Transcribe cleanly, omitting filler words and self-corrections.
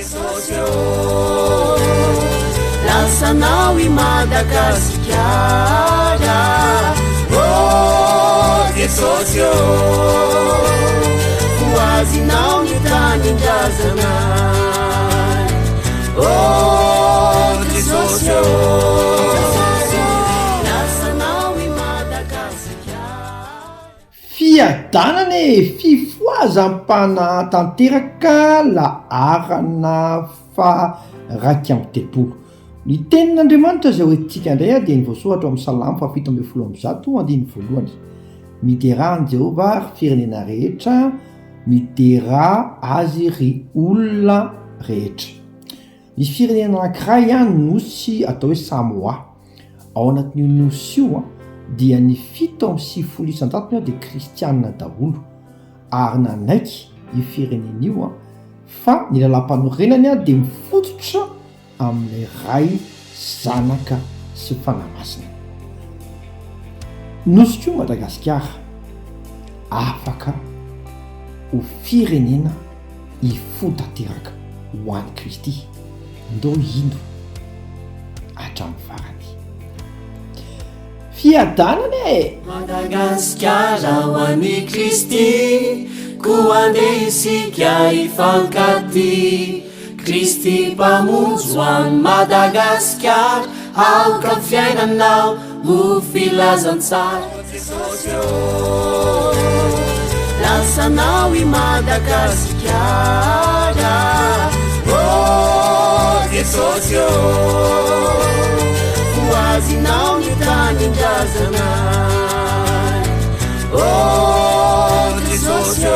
Jesosy ô, lasanao i Madagasikara. Ô Jesosy ô, ho azinao ny tanindrazana. Ô Jesosy ô, lasanao i Madagasikara. Fiadanana e! Fifohazam-panahy tanteraka laharana faha 31. Ny tenin'Andriamanitra izay hoentintsika indray dia ny voasoratra ao amin'ny Salamo faha 117 andininy voalohany. Miderà an'i Jehovah ry firenena rehetra, miderà azy ry olona rehetra. Misy firenena anankiray nosy atao hoe Samoa. Ao anatin'io nosy io dia ny 97 isan-jatony dia kristianina daholo ary nanaiky io firenena io fa ny lalàmpanorenany dia mifototra amin'ilay Ray, Zanaka sy Fanahy Masina. Nosy koa Madagasikara afaka ho firenena hifoha tanteraka ho an'i Kristy. Ndao hino hatramin'ny farany. Fiadanana e! Madagasikara ho an'i Kristy, koa andeha isika hifankatia. Kristy Mpamonjy ho an'i Madagasikara, aoka ny fiainanao ho filazantsara. Jesosy ô, lasanao i Madagasikara. Ô Jesosy ô, ho azinao ny tanindrazana. Ô Jesosy ô.